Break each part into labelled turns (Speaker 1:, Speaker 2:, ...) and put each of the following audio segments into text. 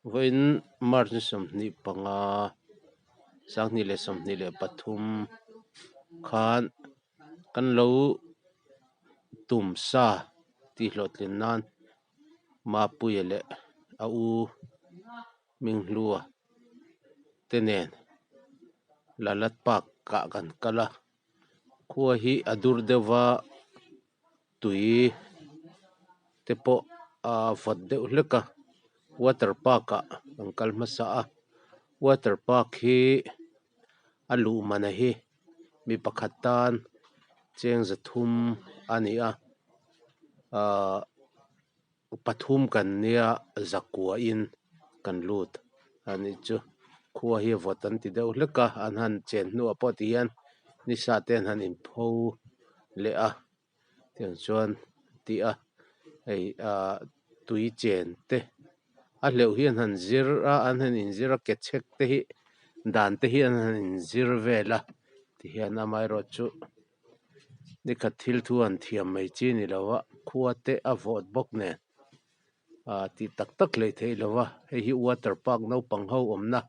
Speaker 1: Vawiin March ni 25, 2023 khan kan lo tum sa tih hlawhtlin nan Mapuia leh a u Hminghlua te nen Lalat Park ah kan kal a, khua hi a dur deuh va tui te pawh a vawt deuh hlek a water park ah kan kal hmasa a water park hi a luh man a hi mi pakhat tan cheng 300 a ni a ahh pathum kan nia 900 in kan lut a nih chu khua hi a vawt an ti deuh hlek a an han chen hnuah pawh tihian nisa te an han inpho leh a tiang chuan tih a hei ahh tui chen te a hleuh hi an han zir a an han inzir a ke chhek te hi dan te hi an han inzir vel a tihian amaherawh chu nikhat thil thu an thiam mai chi a ni lo a khua te a vawt bawk nen ah tih tak tak hleih theih lo va hei hi water park naupang ho awmna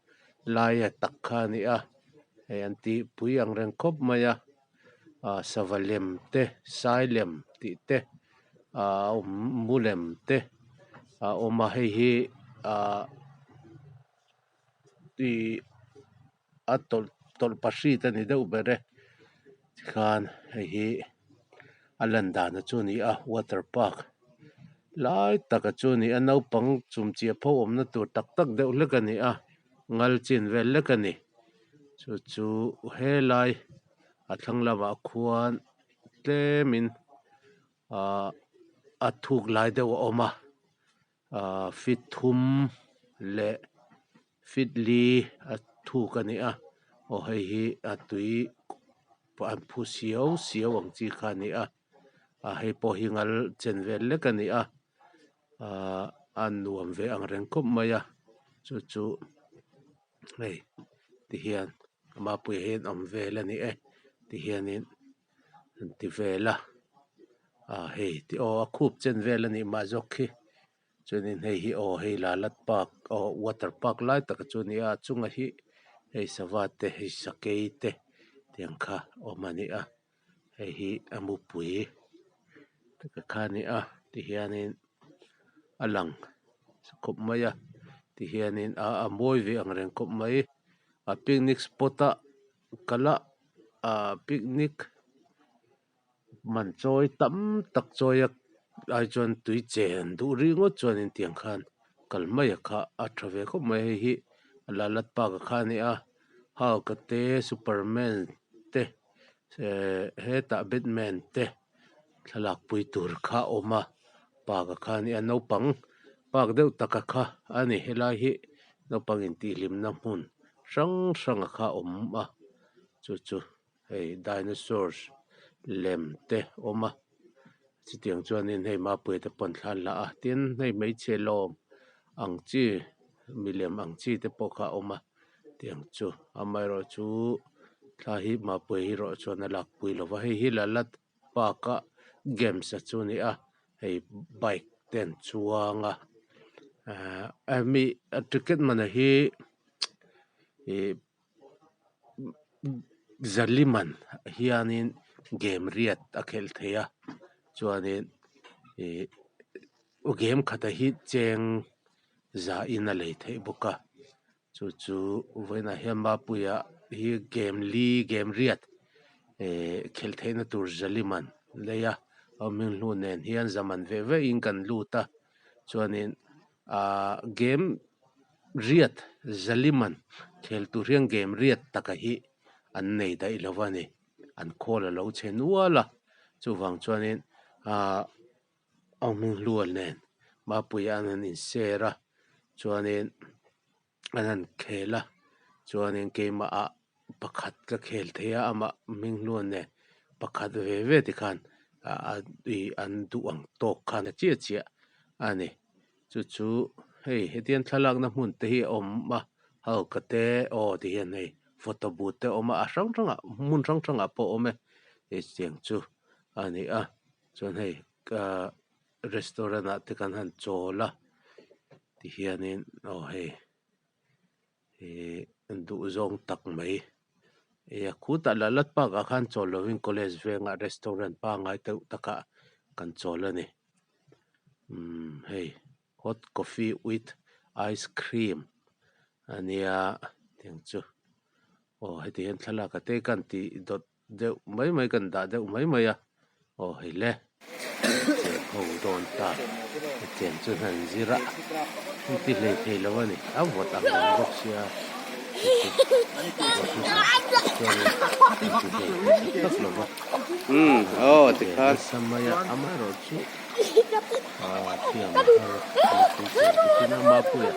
Speaker 1: laia tak kha a ni a hei an tih pui ang reng khawp mai a ah sava lem te sai lem tih te ah a awm mu lem te a awm a hei hi ah ih a tawlh tawlhpahrit a ni deuh ber e tikhan hei hi a lan dan a chu a ni a water park lai tak a chu a ni a naupang chum chiah pho awmna tur tak tak deuh hlek a ni a ngal chin vel hlek a ni chu chu helai a thlang lamah khuan tlemin ahh a thuk lai deuh a awm a ahh feet thum leh feet li a thuk a ni a aw hei hi a tui an phu siau siau ang chi kha a ni a ah hei pawh hi ngal chen vel lek a ni a ahh a nuam ve ang reng khawp mai a chu chu hei tihian mapuia hian awm vel a ni e tihianin an ti vel a ah hei aw a khup chen vel a nih mah zawk khi chuanin hei hi aw hei lalat park aw water park lai tak chu a ni a a chungah hi hei sava te hei sakei te tiang kha awm a ni a hei hi a mupui te kha a ni a tihianin a lang khawp mai a tihianin a a mawi ve ang reng khawp mai a picnic spot a kal a ah picnic man chawi tam tak chawi a ai chuan tui chen duh ringawt chuanin tiang khan kal mai a kha a tha ve khawp mai hei hi lalat park a kha a ni a hulk a te superman te ehh hetah batman te thlalak pui tur kha a awm a park a kha a ni a naupang park deuh tak a kha a ni helai hi naupang intih hlimna hmun hrang hrang a kha a awm a chu chu hei dinosaurs lem te awm a chutiang chuanin hei mapuia te pawn thla an la a tin hei hmeichhe lawm ang chi milem ang chi te pawh kha a awm a tiang chu amaherawhchu thla hi mapuia hi erawh chuan a lakpui lo va hei hi lalat park a games a chu a ni a hei bike te an chuang a ahh mi ticket man ah hi ih zali man hianin game riat a khelh theih a chuanin ih game khat ah hi cheng za in a lei theih bawk a chu chu vawiinah hian mapuia hi game li game riat ehh khelh theihna tur zali man lei a awmin hnu nen hian za man ve ve in kan lut a chuanin ahh game riat zali man khel tur hian game riat taka hi an nei daih lo a ni an khawl a lo chhe nual a chuvang chuanin ahh awmin hlua nen mapuia an han inser a chuanin an han khel a chuanin keimah ah pakhat ka khel thei a amah hming hluan nen pakhat ve ve tikhan ah ih an duh ang tawk khan a chiah chiah a ni chu chu hei hetiang thlalakna hmun te hi a awm a hulk-a te aw ti hian hei photo booth te a awm a a hrang hrangah hmun hrang hrangah pawh a awm e hetiang chu a ni a chuan hei ahh restaurant ah te kan han chawl a. Tihianin aw hei ihh duh zawng tak mai ih a khutah lah lat park ah khan chawl lovin college vengah restaurant pangngai deuh takah kan chawl a ni umm hei hot coffee with ice cream a nia tiang chu aw heti hian thlalak a te kan tih dawt deuh mai mai kan dah deuh mai mai a aw hei le cheng ho dawn ta chen chu hnan zir a hei ti hlei thei lo a ni a vawt ang reng bawk sia chuanin an ti hlei thei tak tak lo va nasa mai a amaherawhchu thiam a har mipui chen te tin a mapuia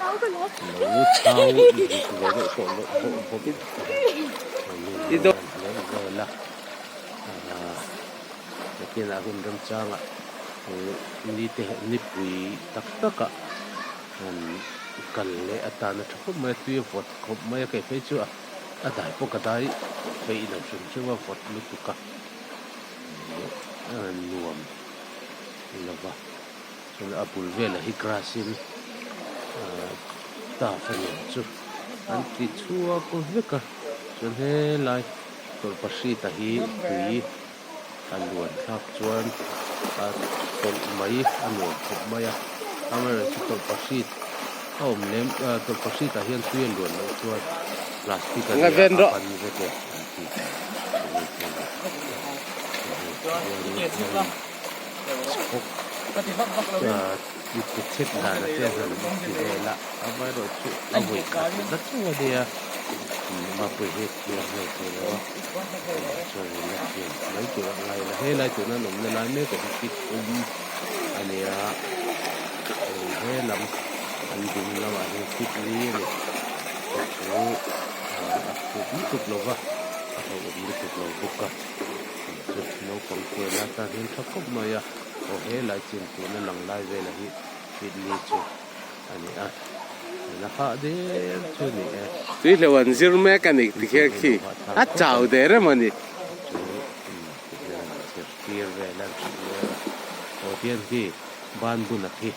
Speaker 1: lo chau zik ve deuh tawh loh bawk bawk vel a nakinah hun remchangah nite nipui tak takah han kal leh atana tha khawp mai a tui a vawt khawp mai a kei phei chu a dai pawh ka dai peih lo hrim hrim a vawt lutuk a nuam lova chuan a bul velah hi grass in turf a niang chu an ti chhuak vek a chuan helai tawlhpahrit ah hi tui a luan thlak chuan a tawlh mai a nuam khawp mai a amaherawhchu tawlhpahrit a awm lem tawlhpahrit ah hian tui a luan loh chuan plastic a nia a pan vek e an ti chhek dan te han ti vel a amaherawhchu a vawi khat na chauh a nia mapui hi thiam hlei thei lo a tunah chuan in la thiam mai tur a ngai la helai tuna an awmna lai mek ah hi kit um a nia he lam an ding lamah hian kit li a ni chu chu a khup lutuk lo va a hlauhawm lutuk lo bawk a chu naupang hruaina atan hian tha khawp mai a aw helai chin tuna lang lai velah hi kit li chu a ni a a hah der chu a ni e.
Speaker 2: Tui hleuh an zir mek a ni ti khian khi a chau der emaw ni.
Speaker 1: Chu ti hian an zirtir vel a an hrilh vel a aw tiang khi ban buna khi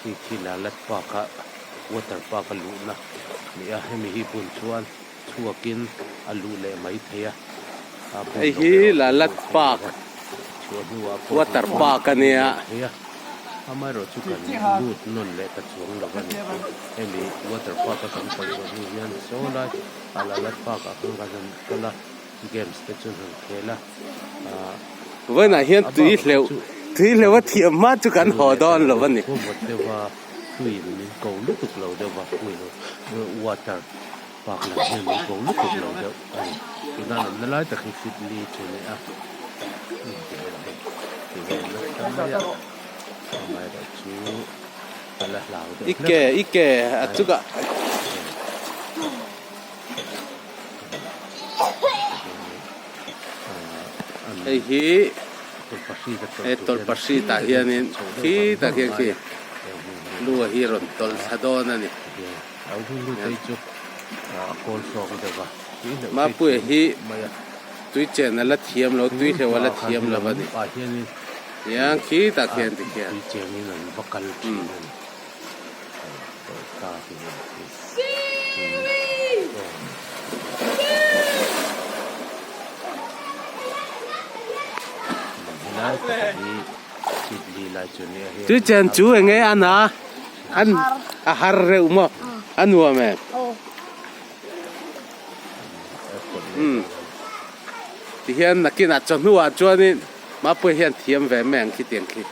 Speaker 1: khi khi Lalat Park a water park a luhna a ni a hemi hi bun chuan chhuakin a luh leh mai thei a a bun
Speaker 2: Hei
Speaker 1: loh
Speaker 2: hi
Speaker 1: erawh chu
Speaker 2: Lalat
Speaker 1: luh theih
Speaker 2: Park
Speaker 1: lova chhuah hnuah pawh
Speaker 2: water
Speaker 1: duh chuan
Speaker 2: park a
Speaker 1: luh
Speaker 2: nia.
Speaker 1: leh thei a amaherawhchu kan lut nawn leh ta chuang lo a ni hemi water park a kan kal zawh hnu hian saw lai a Lalat Park ah khan kan han kal a games te chu an han khel a ah
Speaker 2: Vawiinah hian
Speaker 1: a
Speaker 2: tui
Speaker 1: bakah
Speaker 2: hleuh
Speaker 1: chu
Speaker 2: tui
Speaker 1: kan
Speaker 2: hleuh a thiam hma chu kan
Speaker 1: lut
Speaker 2: haw
Speaker 1: leh ta
Speaker 2: dawn
Speaker 1: lo
Speaker 2: lo a ni.
Speaker 1: khaw vawt deuh a tuiin min ko lutuk lo deuh a water Park lam hian min ko lutuk lo deuh a ni. Tuna an awmna lai tak hi fit li chu a ni a, hei ti hian hei ti vel nasa mai a, amaherawhchu a la hlau deuh
Speaker 2: I
Speaker 1: hlek
Speaker 2: ke
Speaker 1: a.
Speaker 2: i ke a chungah. Hei hi he tawlhpahrit ah hianin khitah khian khi lu a hi rawn tawlh thla dawn a ni. Mapuia hi tui chen a la thiam lo tui hleuh a la thiam lo a ni tiang khitah khian tikhian. Tui chen chu eng nge a na an a har reuh maw a nuam em umm tihian nakinah chawhnuah chuanin Mapuia hian thiam ve mai ang khitiang khi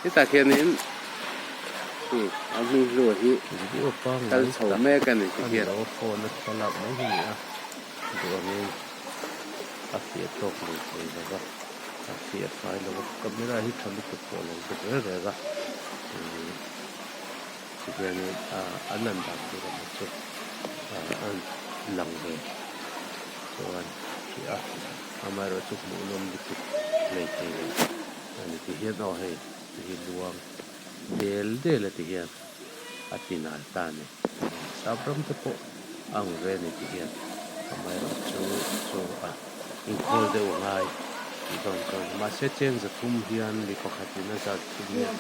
Speaker 2: hetah khianin a hming hlua hi kal chho mek a ni tikhian.
Speaker 1: Amaherawh chu hmuhnawm lutuk hlei thei lo a ni ti hian aw hei ti hi luang del del a ti hian a ti nal ta a ni sap ram te pawh a ang ve a ni ti hian amaherawh chu chu a inkhawl deuh a ngai tih dawn chuan mahse cheng za thum hian mi pakhatin a zat thum hian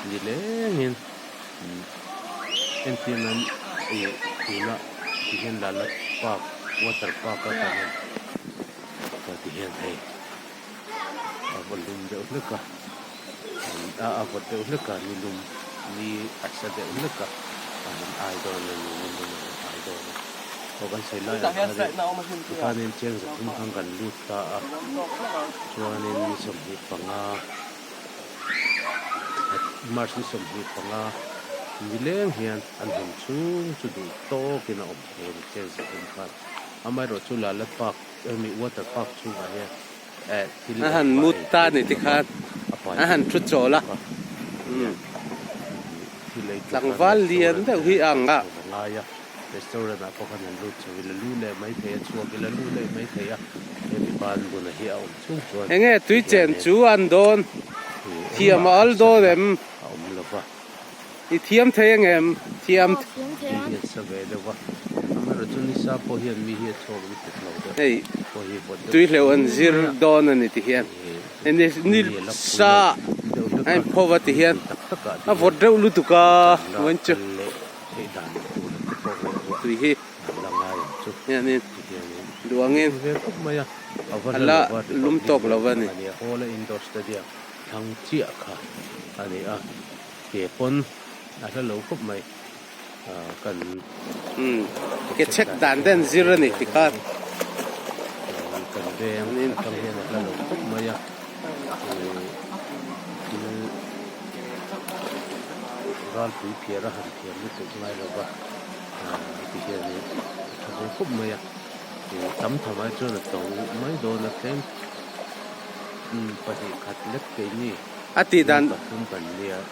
Speaker 1: ni lengin. Entir nan ih tuna ti hian Lala park water park a kan en chuan ti hian hei a va lum deuh hlek a a a vawt deuh hlek a ni lum ni a sa deuh hlek a a han ai dawn a ni ni lum a han ai dawn a aw kan sawi lai ang khanin tikhanin cheng zathum khan kan lut ta a chuanin ni 25. March ni 25 nileng hian an hawn chhung chu duh tawkin a awm thei a ni cheng zathum khan amaherawh chu Lala Park hemi water park chhungah hian eh thil
Speaker 2: A han
Speaker 1: engmah
Speaker 2: mut
Speaker 1: ei
Speaker 2: ta
Speaker 1: theih
Speaker 2: ni
Speaker 1: tur
Speaker 2: tikhan
Speaker 1: a pai
Speaker 2: a han
Speaker 1: theih
Speaker 2: thu
Speaker 1: tur
Speaker 2: chawl a
Speaker 1: bawk a tihian thil ei tur khan
Speaker 2: tlangval lian
Speaker 1: restaurant
Speaker 2: deuh
Speaker 1: te
Speaker 2: hi
Speaker 1: an
Speaker 2: a ang a.
Speaker 1: chho va ngai a restaurant ah pawh khan an lut chho ila lu leh mai thei a chhuak ila lu leh mai thei a hemi ban buna hi a awm chhung chuan
Speaker 2: Enge tui chen
Speaker 1: tihianin
Speaker 2: chu an dawn
Speaker 1: ih
Speaker 2: thiam
Speaker 1: engmah
Speaker 2: a al dawn
Speaker 1: harsatna
Speaker 2: em?
Speaker 1: a awm lo va.
Speaker 2: I thiam thei angem? Thiam.
Speaker 1: Mi hi an sa ve deuh va, amaherawh chu nisa pawh hian mi hi a chhuak lutuk lo deuh
Speaker 2: Hei
Speaker 1: pawh hi vawt deuh
Speaker 2: tui hleuh an
Speaker 1: chhung
Speaker 2: zir
Speaker 1: mai a.
Speaker 2: dawn a ni ti hian
Speaker 1: Ih
Speaker 2: ni
Speaker 1: mi a la pui
Speaker 2: sa
Speaker 1: lo deuh hlek
Speaker 2: a
Speaker 1: a,
Speaker 2: inpho va ti hian
Speaker 1: tui tak takah ti
Speaker 2: a
Speaker 1: hian
Speaker 2: vawt reuh lutuk a
Speaker 1: chan la
Speaker 2: vawiin chu.
Speaker 1: kal leh theih dan tur te pawh ngaihtuah
Speaker 2: Tui hi
Speaker 1: an la ngai ang chu
Speaker 2: hianin
Speaker 1: ti hianin
Speaker 2: duangin
Speaker 1: ve khawp mai a, a va
Speaker 2: a
Speaker 1: hla
Speaker 2: la
Speaker 1: lo va
Speaker 2: lum
Speaker 1: Republic
Speaker 2: tawk lo
Speaker 1: Bank
Speaker 2: a ni.
Speaker 1: a nia Hall a Indoor Stadium thlang chiah kha a ni a. Ke pawn a hla lo khawp mai ah kan
Speaker 2: Umm
Speaker 1: ke
Speaker 2: ke
Speaker 1: chhek
Speaker 2: chhek
Speaker 1: dan
Speaker 2: dan
Speaker 1: te
Speaker 2: te an
Speaker 1: hian
Speaker 2: zir a ni
Speaker 1: ve
Speaker 2: ti
Speaker 1: deuh
Speaker 2: kha.
Speaker 1: a ni chuan kan veng atang hian a hla lo khawp mai a ih thil ralpui phiar a han thiam lutuk ngai lo va ah ti hianin a tha ve khawp mai a ih tam tham ai chuan a to mai dawn a tlem pahnih khat lek keini.
Speaker 2: A tih dan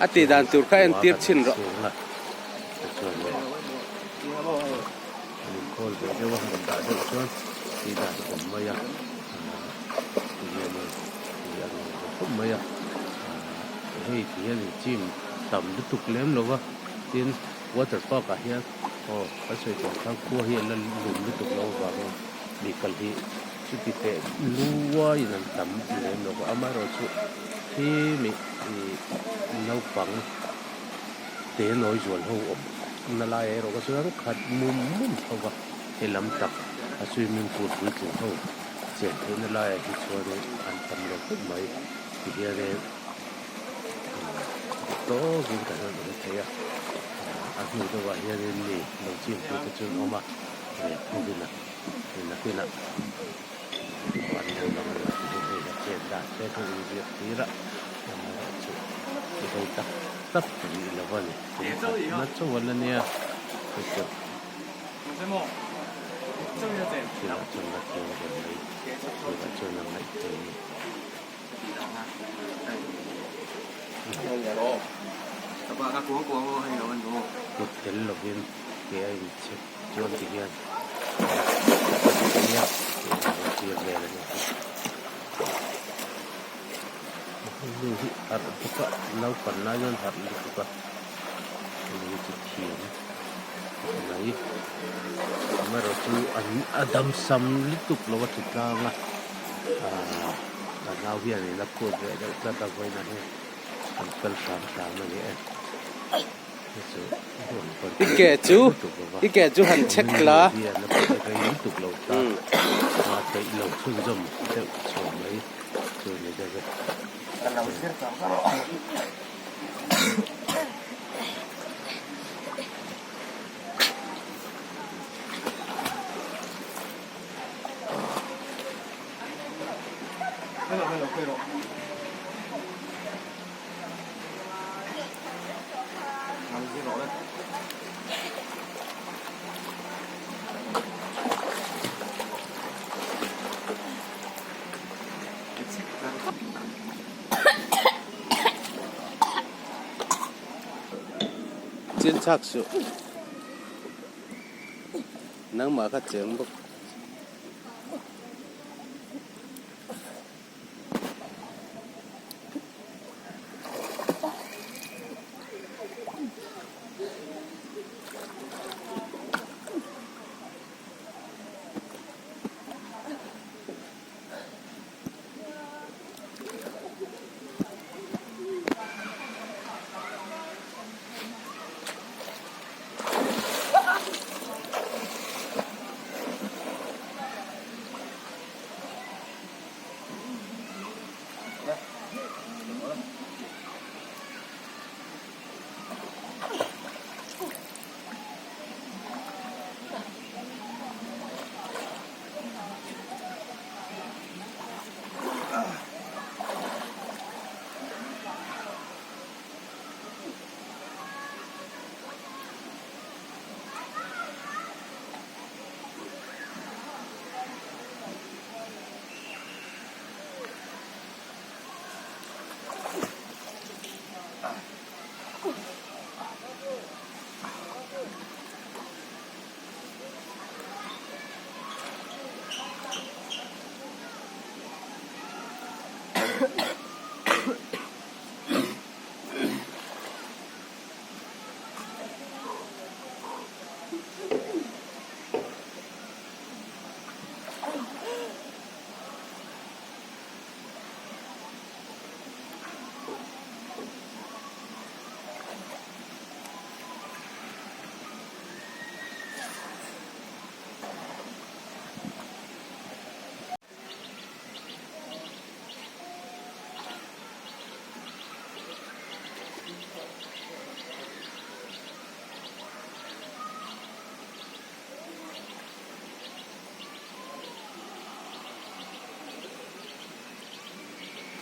Speaker 2: a tih dan tur kha entir chhin rawh.
Speaker 1: Chuti teh luaiin an tam lem lo va, amaherawhchu khi mi ih naupang te nawi zual ho awm na lai erawh kha chuan khat mum mum tho va, he lam tak a swimming pool puitling ho chen theihna laiah hi chuanin an tam lo khawp mai ti hianin duh tawkin kan han awm thei a, a hnu deuhah hianin mi lo chim tute chu an awm a, thuvin a. Nakinah an lo lang a ti hi hei a chet dan te chu inziak tir a amaherawhchu i hawi tak tak rih lo a ni kum khat na chauh a la nia hei chu thilah chuan la thiam ve mai turah chuan a ngaih thei a ni. Kut tel lovin ke a inchhek. Chuan ti hian nia tir vel a ni nu hi harh bawk a naupan lai chuan harh lutuk a hei chu thiam khawp mai amaherawh chu an a dam sam lutuk lo a thi tlang a ahh a nau hian in a phut ve deuh tlat a vawiinah hian an kal hram hram a ni e.
Speaker 2: I ke chu i ke chu han check la. Chil chhak suh nangmah kha cheng bawk.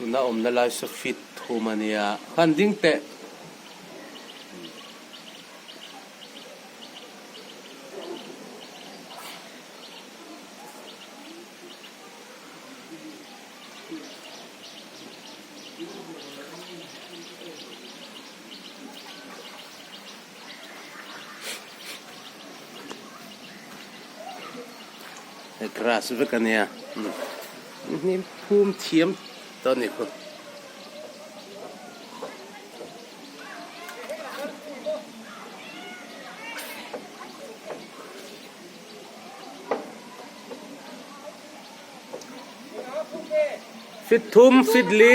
Speaker 2: Tuna awmna lai saw feet thum a nia. Han ding teh. Hei grass vek a nia hnim phum thiam tawh a ni khu. Fit thum fit li.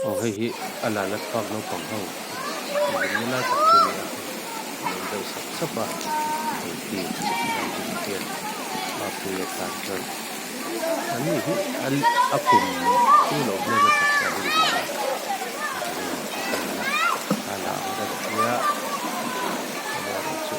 Speaker 2: Aw hei hi a la la chhuak naupang ho zirna lai tak chu a ni a an awm deuh sap sap a hei khi naupang hian mapuia tan chuan an ni hi a kum chu loh hmel a taksa hi a ni a a la ang reng sia amaherawhchu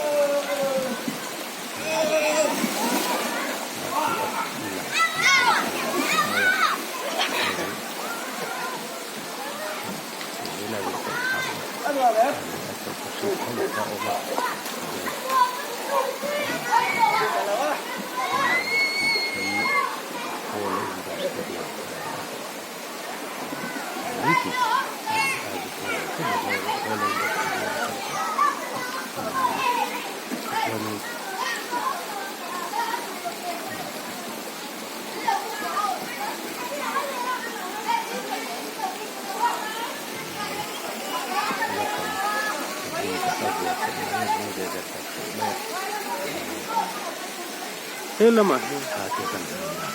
Speaker 2: He lamah hian thla te kan hmu a.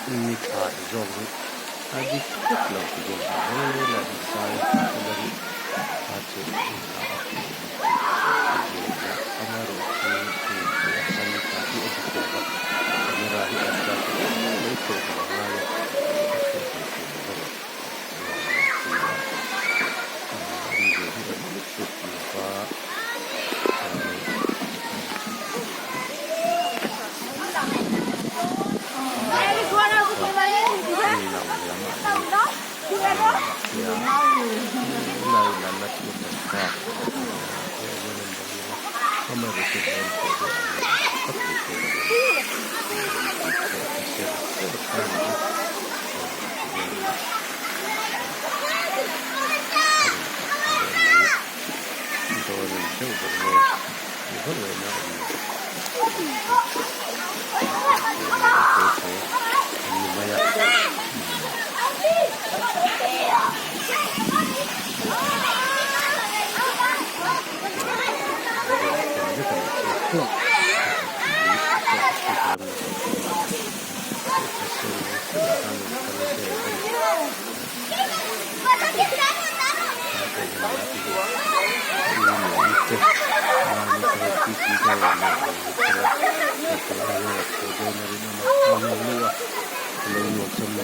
Speaker 2: Ni tha zawk hi a dik vek lo ti hian a helai hi sai a hi a chu a ni a amaherawhchu chu a san tha hi a dik lo va camera hi a adjust mai theih lo a ngai a a hriat theih tur ber a ni a an ve hi a lutuk lo va. Dawn ang deuh ber nge ni vak ngaihna a awm lo. Te te an ni mai a.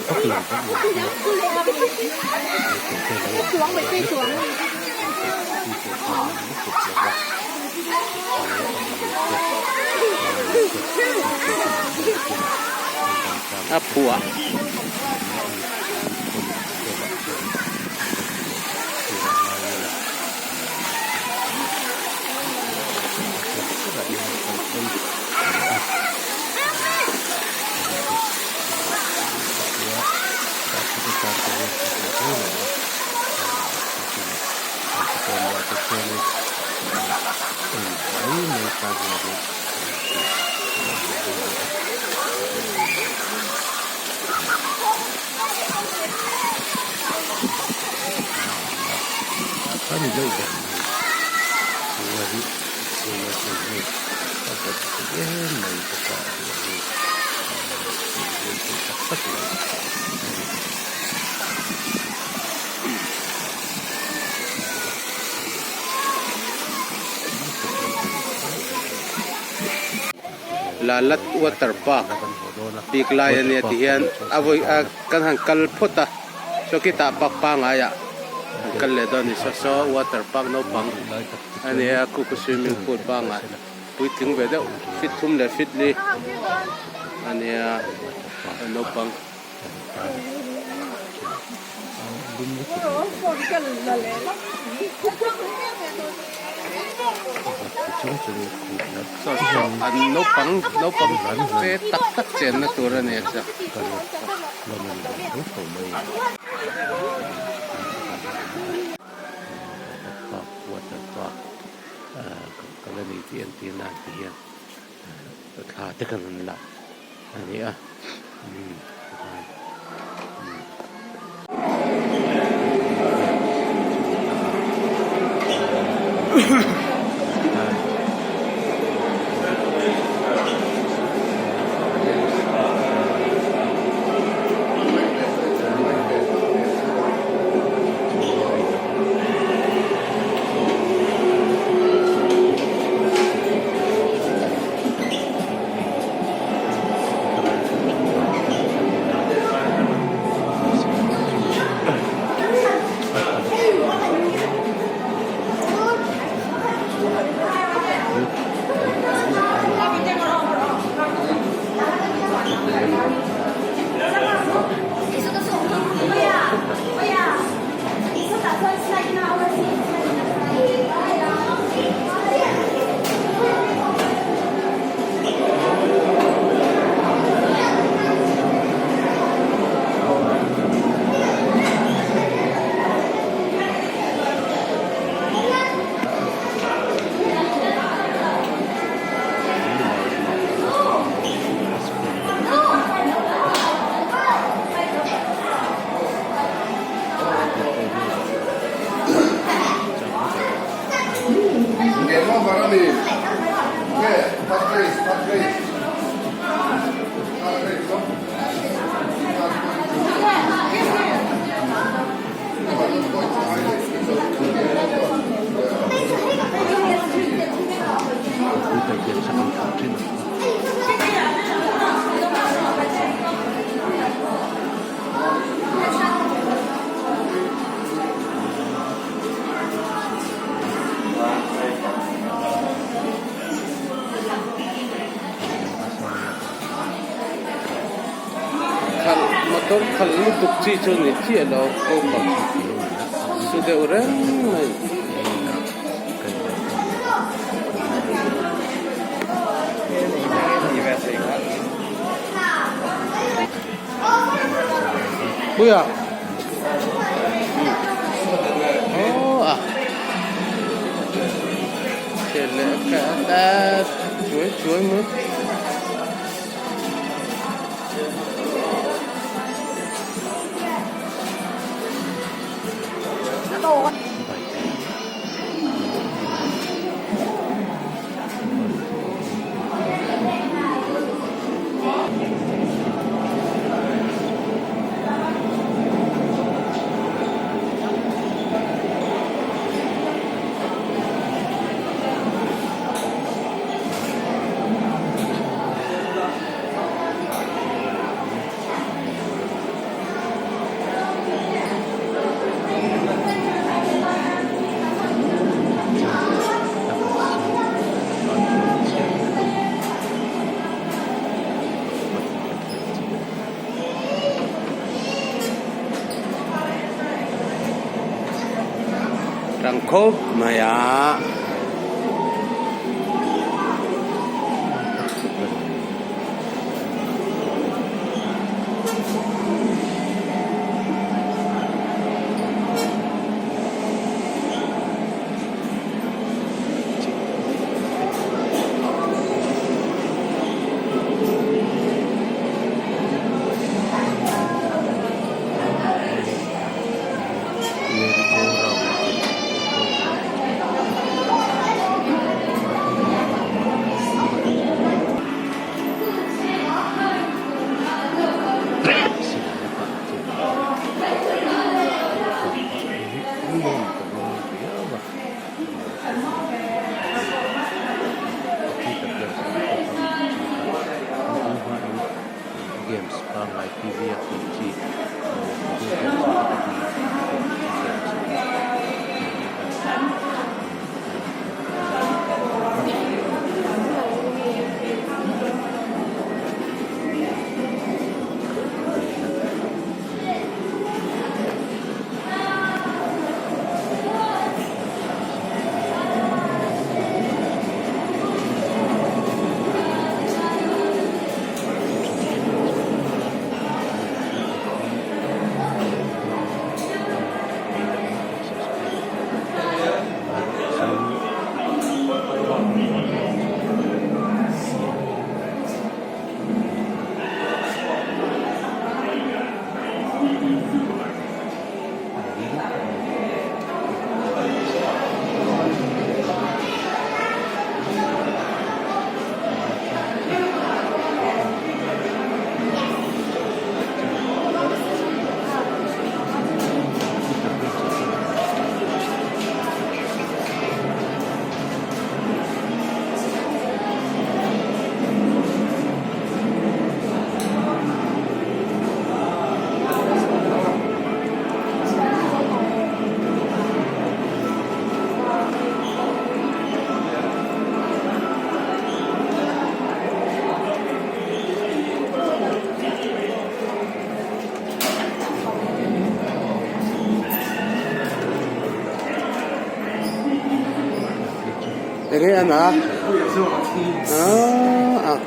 Speaker 1: vak lo bawk nen hian tui te lo awm ve lutuk a tui te pawh a awm lutuk lo va chu chu a ui te ui te tui te chu an hman thin a hei dangtlang
Speaker 2: A phuah.
Speaker 1: An deuhah chuan an va ti leh turah ngai ila a tawp berah hian an kal phei leh a tia darthla tan te hian tha ve viau lo a an chhawm te chuanin en mai mai tan hianin an ti a ni a. A ni deuh ber mai khua hi khua chu hei a vawt em mai bawk a hei tih theih tak tak lo a ni.
Speaker 2: Lalat water park bik lai a nia ti hian a vawi a kan han kal phawt a saw khitah park pangai ah an kal leh dawn a ni saw saw water park naupang a nia khu khu swimming pool pangai puitling ve deuh feet thum leh feet li a nia naupang. Saw saw an naupang naupang te tak tak chenna tur a ni a chu.
Speaker 1: Thla te kan han la a ni a umm tikhan umm. Computer games a kan khalh thin ang kha.
Speaker 2: Khalh motor khalh lutuk chi chu ni chiah lo ko pang su deuh reng mai. Puia aw a thil leh ka chuai chuai mai. Tang khawp mai a.
Speaker 1: Games pangngai T V a tih chi video games te pawh hi games a ni
Speaker 2: Enge an a? Ah.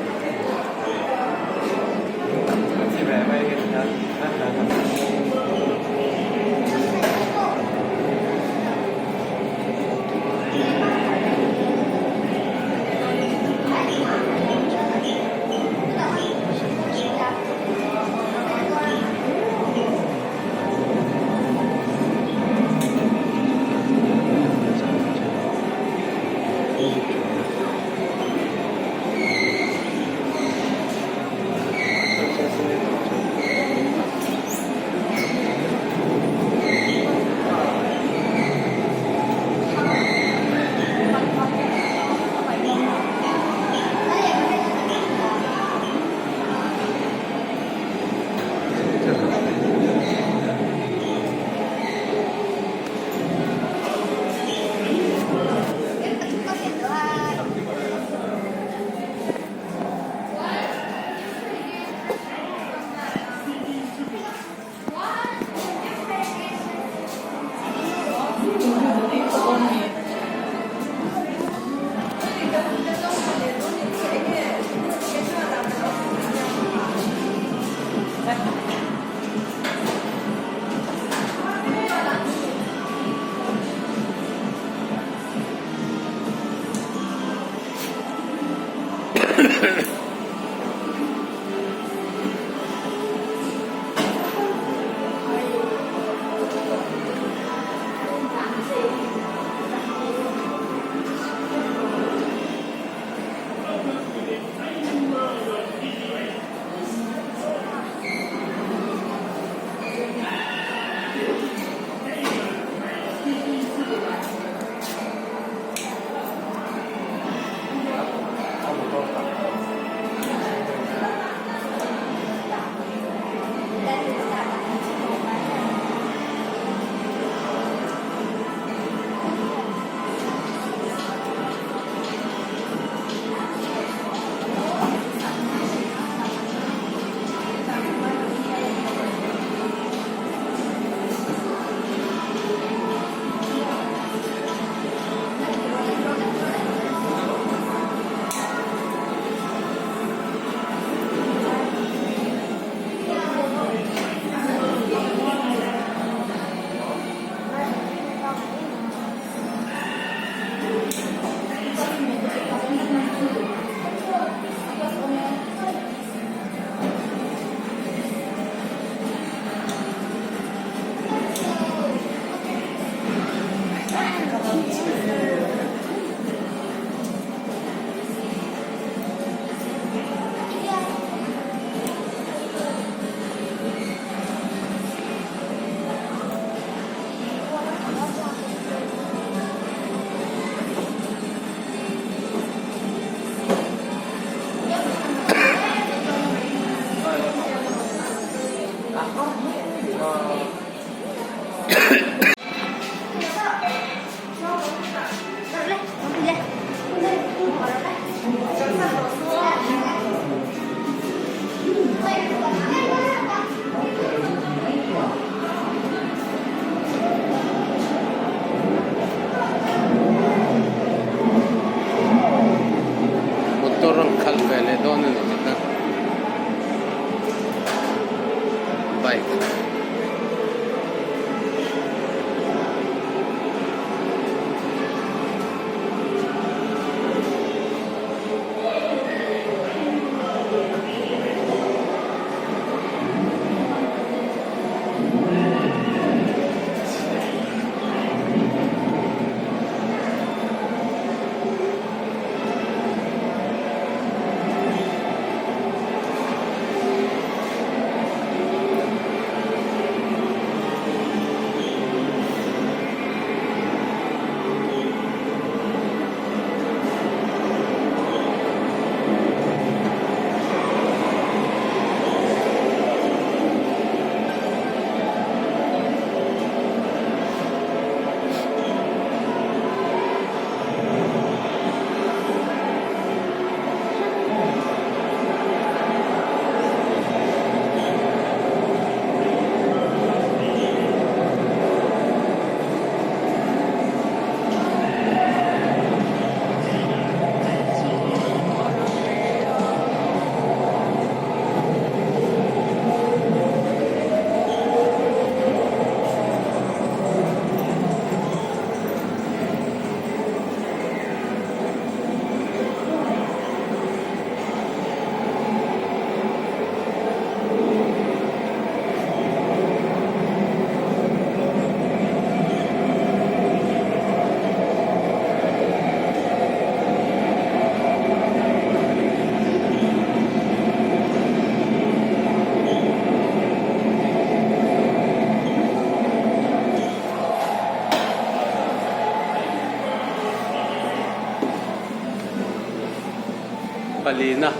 Speaker 2: Palina.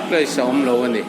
Speaker 2: Place a awm lo a ni.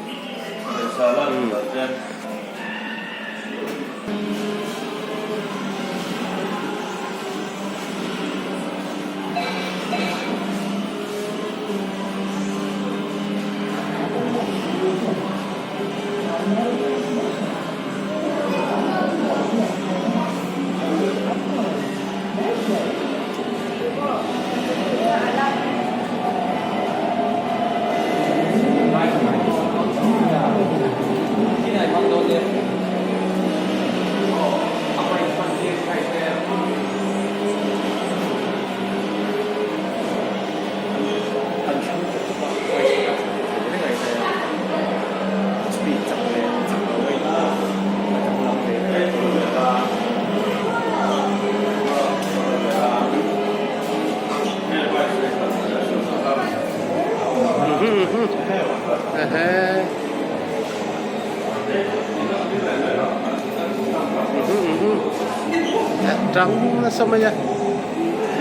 Speaker 2: Tang nasa mai a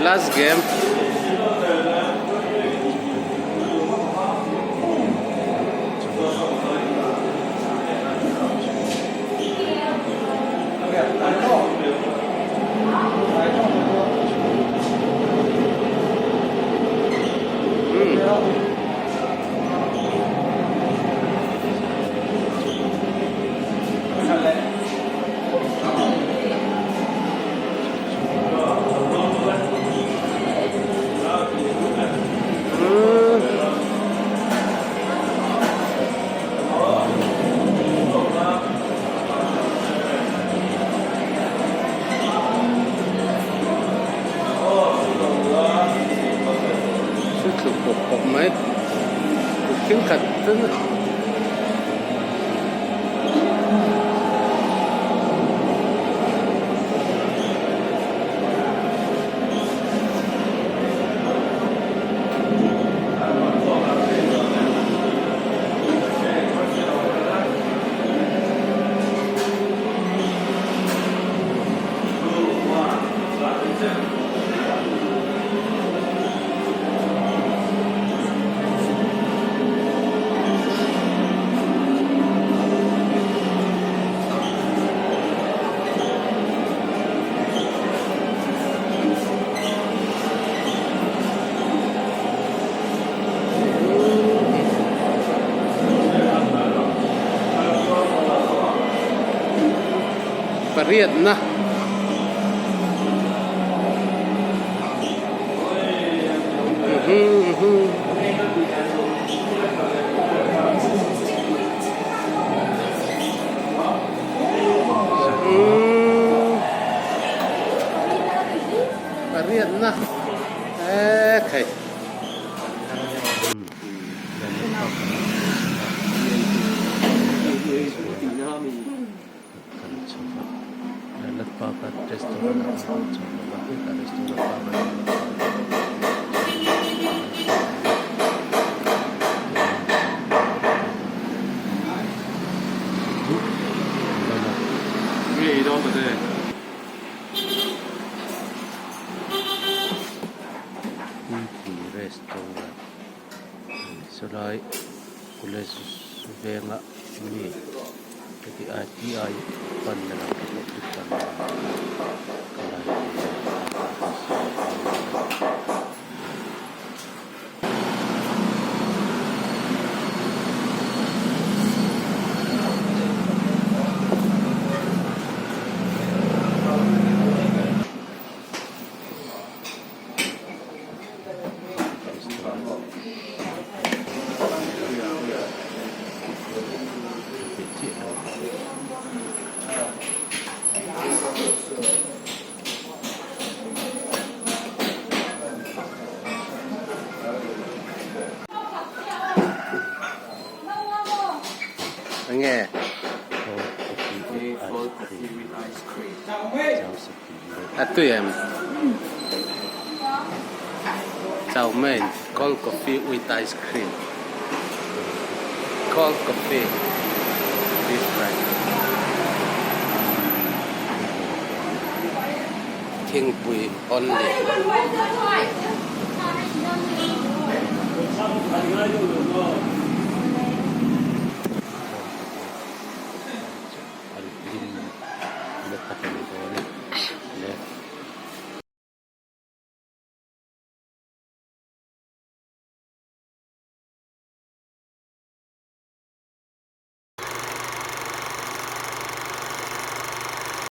Speaker 2: last game. Mai thenkhat ten pariatna Pariatna e khai. Kan chho va Lalat Park a restaurant ah kan chho lo va hetah restaurant pangngai a awm.
Speaker 1: chu an ban a. Puipui restaurant sawlai college venga mi heti I_T_I panna lam republic panna lam kha lai te.
Speaker 2: Enge? A tui em? Chow mein, cold coffee with ice cream. Cold coffee beef fry. Thingpui only.